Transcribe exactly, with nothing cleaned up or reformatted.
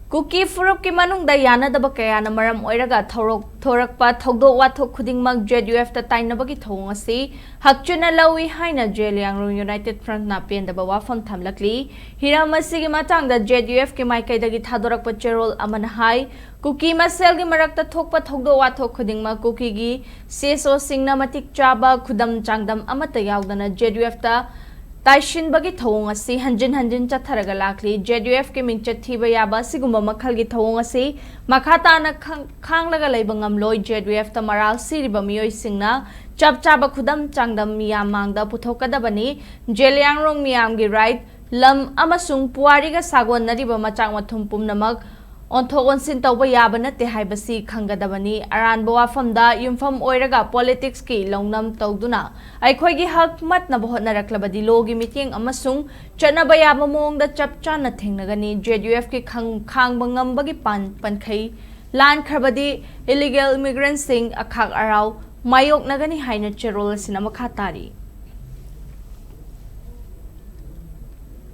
ꯀꯨꯀꯤ ꯐꯨꯔꯨꯞꯀꯤ ꯃꯅꯨꯡꯗ ꯌꯥꯅꯗꯕ ꯀꯌꯥꯅ ꯃꯔꯝ ꯑꯣꯏꯔꯒ ꯊꯧꯔꯣꯛ-, ꯊꯣꯔꯛꯄ ꯊꯧꯗꯣꯛ ꯋꯥꯊꯣꯛ ꯈꯨꯗꯤꯡꯃꯛ Z U F ꯇ ꯇꯥꯏꯅꯕꯒꯤ ꯊꯧꯑꯣꯡ ꯑꯁꯤ ꯍꯛꯆꯤꯟꯅ ꯂꯧꯏ ꯍꯥꯏꯅ ꯖꯦꯂꯤꯌꯥꯡꯔꯣꯡ United Front ꯅ ꯄꯦꯟꯗꯕ ꯋꯥꯐꯝ ꯊꯝꯂꯛꯂꯤ꯫ ꯍꯤꯔꯝ ꯑꯁꯤꯒꯤ ꯃꯇꯥꯡꯗ Z U F ꯀꯤ ꯃꯥꯏꯀꯩꯗꯒꯤ ꯊꯥꯗꯣꯔꯛꯄ ꯆꯦꯔꯣꯜ ꯑꯃꯅ ꯍꯥꯏ, ꯀꯨꯀꯤ ꯃꯁꯦꯜꯒꯤ ꯃꯔꯛꯇ ꯊꯣꯛꯄ ꯊꯧꯗꯣꯛ ꯋꯥꯊꯣꯛ ꯈꯨꯗꯤꯡꯃꯛ ꯀꯨꯀꯤꯒꯤ C S O ꯁꯤꯡꯅ ꯃꯇꯤꯛ ꯆꯥꯕ ꯈꯨꯗꯝ ꯆꯥꯡꯗꯝ ꯑꯃꯠꯇ ꯌꯥꯎꯗꯅ Z U F ꯇ ꯇꯥꯏꯁꯤꯟꯕꯒꯤ ꯊꯧꯑꯣꯡ ꯑꯁꯤ ꯍꯟꯖꯤꯟ ꯍꯟꯖꯤꯟ ꯆꯠꯊꯔꯒ ꯂꯥꯛꯂꯤ꯫ Z U F ꯀꯤ ꯃꯤꯡꯆꯠ ꯊꯤꯕ ꯌꯥꯕ ꯑꯁꯤꯒꯨꯝꯕ ꯃꯈꯜꯒꯤ ꯊꯧꯑꯣꯡ ꯑꯁꯤ ꯃꯈꯥ ꯇꯥꯅ ꯈꯪ-, ꯈꯥꯡꯂꯒ ꯂꯩꯕ ꯉꯝꯂꯣꯏ꯫ Z U F ꯇ ꯃꯔꯥꯜ ꯁꯤꯔꯤꯕ ꯃꯤꯑꯣꯏꯁꯤꯡꯅ ꯆꯞ ꯆꯥꯕ ꯈꯨꯗꯝ ꯆꯥꯡꯗꯝ ꯃꯤꯌꯥꯝ ꯃꯥꯡꯗ ꯄꯨꯊꯣꯛꯀꯗꯕꯅꯤ꯫ ꯖꯦꯂꯤꯌꯥꯡꯔꯣꯡ ꯃꯤꯌꯥꯝꯒꯤ right, ꯂꯝ ꯑꯃꯁꯨꯡ ꯄꯨꯋꯥꯔꯤꯒ ꯁꯥꯒꯣꯟꯅꯔꯤꯕ ꯃꯆꯥꯛ ꯃꯊꯨꯝ ꯄꯨꯝꯅꯃꯛ ꯑꯣꯟꯊꯣꯛ ꯑꯣꯟꯁꯤꯟ ꯇꯧꯕ ꯌꯥꯕ ꯅꯠꯇꯦ ꯍꯥꯏꯕꯁꯤ ꯈꯪꯒꯗꯕꯅꯤ꯫ ꯑꯔꯥꯟꯕ ꯋꯥꯐꯝꯗ ꯌꯨꯝꯐꯝ ꯑꯣꯏꯔꯒ politics ꯀꯤ ꯂꯧꯅꯝ ꯇꯧꯗꯨꯅ ꯑꯩꯈꯣꯏꯒꯤ ꯍꯛ ꯃꯠꯅꯕ ꯍꯣꯠꯅꯔꯛꯂꯕꯗꯤ law ꯒꯤ ꯃꯤꯠꯌꯦꯡ ꯑꯃꯁꯨꯡ ꯆꯠꯅꯕ ꯌꯥꯕ ꯃꯑꯣꯡꯗ ꯆꯞ ꯆꯥꯅ ꯊꯦꯡꯅꯒꯅꯤ꯫ Z U F ꯀꯤ ꯈꯪ-, ꯈꯥꯡꯕ ꯉꯝꯕꯒꯤ ꯄꯥꯟ-, ꯄꯟꯈꯩ ꯂꯥꯟꯈ꯭ꯔꯕꯗꯤ illegal immigrant ꯁꯤꯡ ꯑꯈꯥꯛ ꯑꯔꯥꯎ ꯃꯥꯌꯣꯛꯅꯒꯅꯤ ꯍꯥꯏꯅ ꯆꯦꯔꯣꯜ ꯑꯁꯤꯅ ꯃꯈꯥ ꯇꯥꯔꯤ꯫